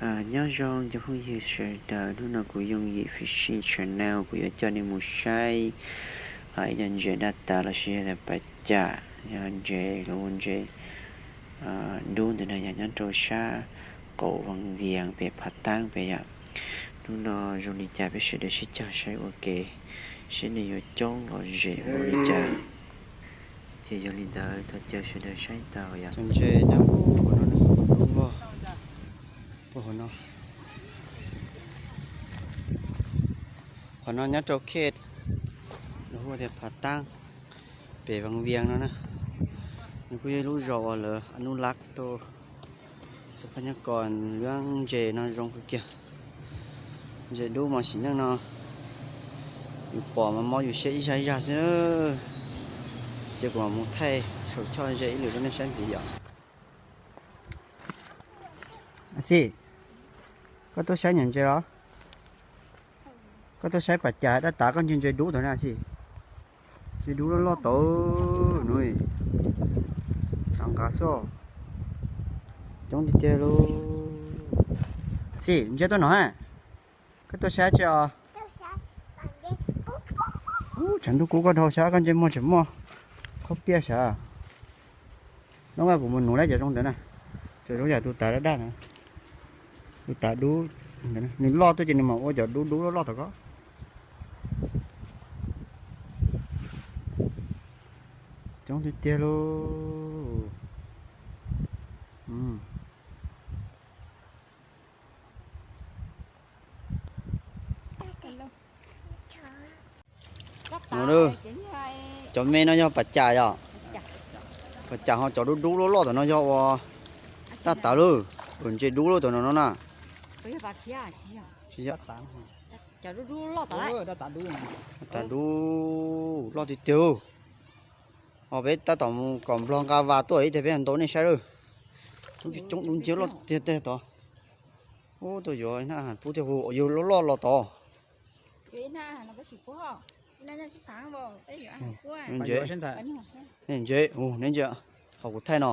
Nyob zoo cov phooj ywg sawv daws, hnub no kuv Yooj Yim Fishing Channel kuv yuav coj nej mus saib ib co ntses daj tas los sis yog tias pas cam, yog ntses los ua ntses dub ntawm no yog nyob rau sab qaum Vaj Vias pem Phav Taab pem yom. Hnub no zoo li cas peb sawv daws sib cog saib ua ke, saib nej yuav coob los zem ua li cas. Ces yog li ntawd thov caw sawv daws saib tau yom. Cov ntses nyob puag hauv no, puag hauv no. Qhov no nyob rau khej, lawv hu tias Phav Taab, pem Vaj Vias no na. Nws kuj yog ib lub zos uas lawv anub lab tau xab phab nyab kos lub ntses no zoo kawg kiag. Ntses dub mas sim neej no yus pom mas mob yus siab ib zag ib zag xwb. Ces kuv mam mus thaij saum choj ze ib lwm rau nej saib ntxiv yom. Xij, koj tuaj saib nyuam ntses los? Koj tuaj saib pas cas daj tas koj ntsia ntses dub tod na xij. Ntses dub loj loj tod no. Tsav nqav xwb. Coob tiag tiag lauj. Xij, ntsia tuaj no ha. Koj tuaj saib tsi os? Tshav ntuj kub koj dhau sav, koj ntsia muag tseem muaj qhob piaj sav. Hnub no kuv mus nuv lawm cov zoo ntawd na. Cov zoo yam tus tav daj daj na. Tus tav dub, nws loj tuaj ces nws mam ua cov dub dub loj loj tom ko. Coob tiag tiag lauj. Cov me no yog pas cas yom? Pas cas ho cov dub dub loj loj tom no yog ua daj tas lauj, ntses dub loj tom no no na. Daj tas dub, loj tiag tiag. Ho peb tab tom mus kom nplog nqa vas tuaj ib teg peb ntaus nej saib lauj. Coob tsis coob dub nciab loj tiag tiag tod. Ub, tuaj yuav hnab has pub thiab hu, yug loj loj los tod. Ntses, ntses, hu neb ntses, qhov kuv thaij no.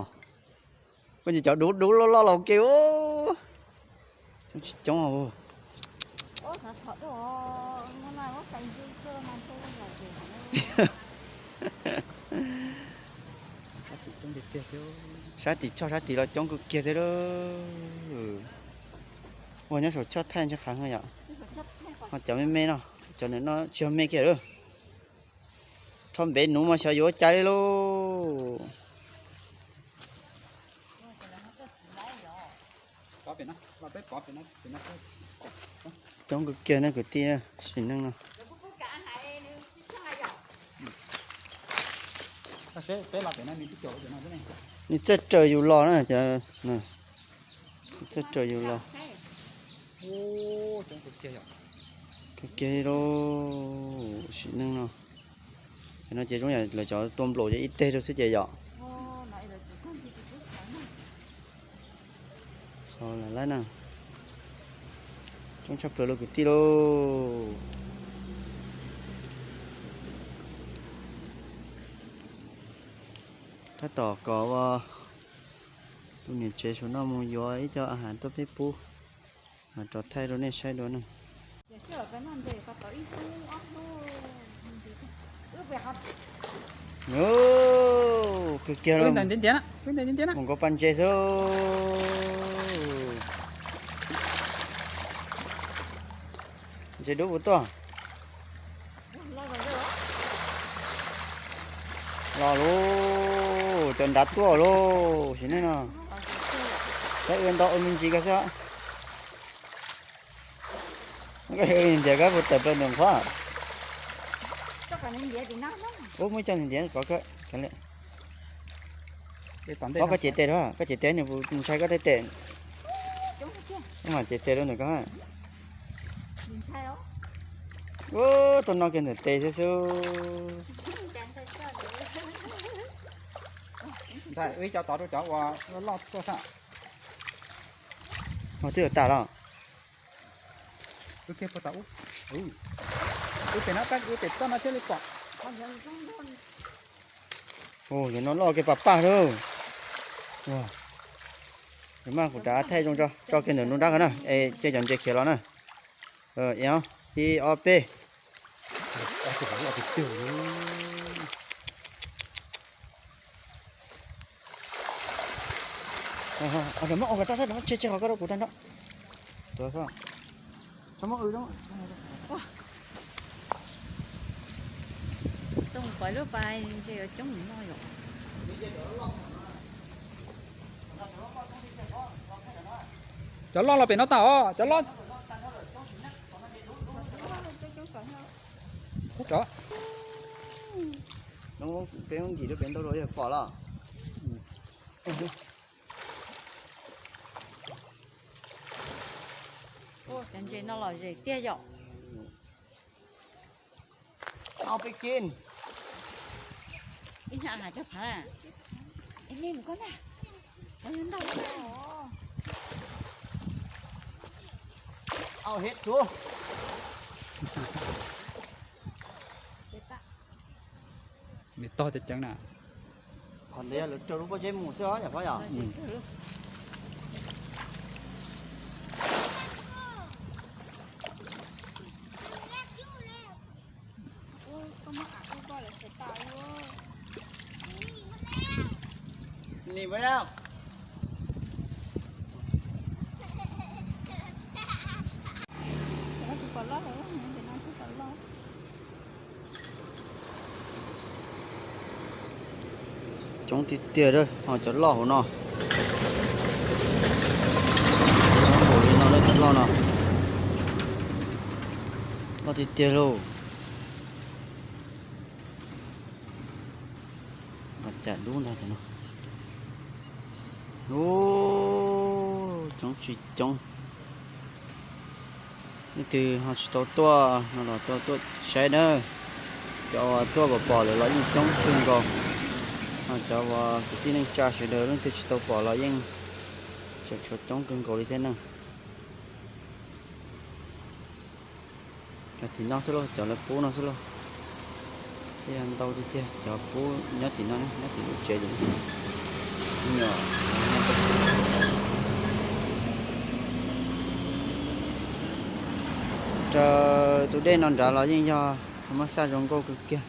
Koj ntsia cov dub dub loj loj los ke. Coob tsis coob. Sab tim choj sab tim los coob kawg kiag thiab lauj. Ua nyob saum choj thaij ntsis qhov yom. Ho cov me me no, cov ntawm no tsis yog me kiag lauj. Rho npev nuv mas xyov yuav ua cas li lauj. Coob kawg kiag na kwv tij, sim neej no. Nws txawj raws yus los na, nws txawj raws yus los. Kawg kiag li lauj, sim neej no. Cov no ces zoo yam lawv cov tua nplaum ces ib teg rau xwb ces yom. Xaus lawm na. Coob tshaj plaws lauj kwv tij lauj. Tab tom kom ua tus niam tsev saum no mus yuav ib co a has tuaj peb pub, rov thaij rau nej saib dua na. Kawg kiag, mus nkaus pas ntses xwb. Ntses dub puas tuaj? Los lauj, cov nrad tuaj lauj, sim neej no. Saib ua ntau ua me ntsis ko xwb. Ntiav koj puas tawm plaws ntawm qhov? Ub, muaj ib co ntiav kov koj. Koj cev tes, koj cev tes nws puas ntshai koj tej tes. Ub, mam cev tes rau ntawm koj. Ub, tus no kiag ntawm tes xwb xwb. Ntxhais, wb ib co tod rau cov uas loj loj tuaj sab. Twb yuav tas los. Ub, cov no loj kiag pam paj lauj. Mas kuv rov thaij zoo tso, tso kiag ntawm nruab nrab ko na, es cia cov ntses khiav los na. Ib, ob, peb. Muab ua tso, tseg tseg qhov ko rau kuv tag nrho. Toog pov lub pas ntses yuav coob no yom. Cov loj los pem no tag os, cov loj. Peb nkim rau pem ntau los yog pom los. Cov ntses no los zem tiag yom. Ib nyuag cov phav, mus koj ntag, ntau. Au, hiv tsuav. Nws tog ceev ceev na. Qhov ntawd yog lawv raws lub pob zeb mus xwb os, yog pob yom. Ni Coob tiag tiag, ho cov loj hauv no. Cov loj no, cov loj no. Loj tiag tiag lauj. Cas dub ntag no. Coob tsis coob. Leej twg ho tsis tau tuaj no los tuaj tuaj saib na. Cov uas tuaj pom pom lawm los yeej coob kawg nkaus. Ho cov uas kwv tij neej tsa sawv daws leej twg tsis tau pom los yeej tseem tshuav coob kawg nkaus li thiab na. Cov tim no xwb lauj, cov lawv pub no xwb lauj. Thiab yog ntau tiag tiag cov pub nyob tim no, nyob tim lub tsev tim no. Raws tus dej no nrad los yeej yog muab xaj zoo nkauj kawg kiag.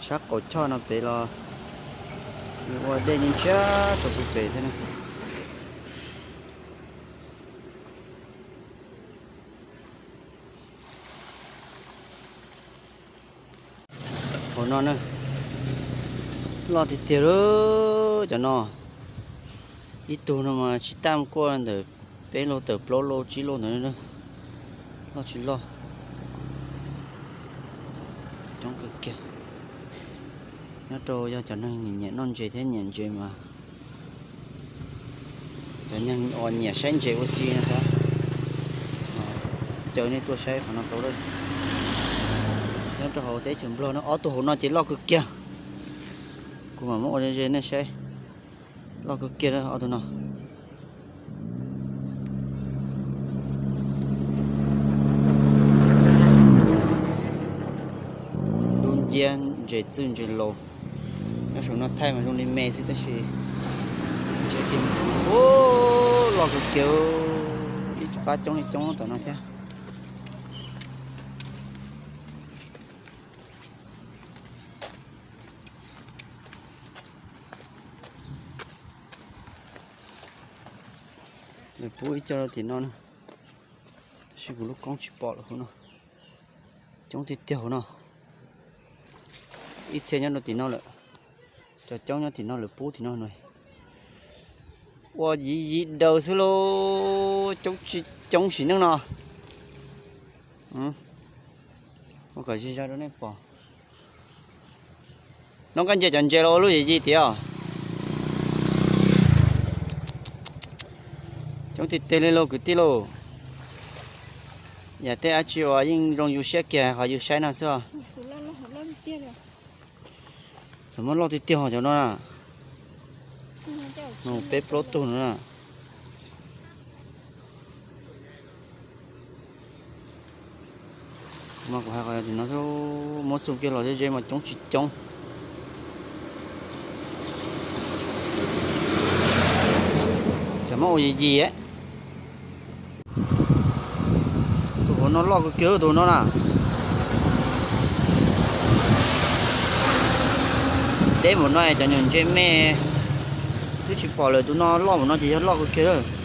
Sab qaum choj no pem los ua dej ntshiab rau pem thiab na. Hauv no na, loj tiag tiag li cov no. Ib tug no mas tsis tas kuaj ntawm peb lub tawm plaub lub tsib lub ntawd na. Loj tsis loj, coob kawg kiag. Nyob rau yog cov neeg nyiam noj ntses thiab nyiam ntses mas, cov neeg uas nyiam saib ntses ua si no xav caw nej tuaj saib qhov no tau lawm. Nyob rau hauv teb chaws Nplog no ob tug hauv no ces loj kawg kiag. Kuv mam muab ua ze nej saib, loj kawg kiag ob tug no. Dub nciab ntses txwj ntses laus. Nyob saum no thaij mas zoo li me xwb tab sis ntses kiag, loj kawg kiag, ib pab coob li coob tom no thiab. Lawv pub ib co rau tim no na, tab sis kuv lub koob tsis pom lawm hauv no. Coob tiag tiag hauv no, ib txhia nyob rau tim no lawm. Cov coob nyob tim no lawv pub tim no na. Ua yiv yiv daws xwb lauj, coob tsis coob sim neej no. Ua kom zig zag rau nej pom. Nov koj nce cov ntses los ua lub yim yim tiag os. Coob tiag tiag li lauj kwv tij lauj. Yam tej dab tsi uas yeej zoo yus siab kiag qhov yus saib no xwb os. Txawm muab loj tiag tiag hos cov no na. Mus peb plaub tug no na. Mas kuv hais qhov tim no xwb, muab xum kiag los ze ze mas coob tsis coob. Muab ua yim yim. Tus hauv no loj kawg kiag tus no na. Deb mus no cov nyuam ntse me twb tsis pom lawm, tus no loj mus no ces yog loj kawg kiag.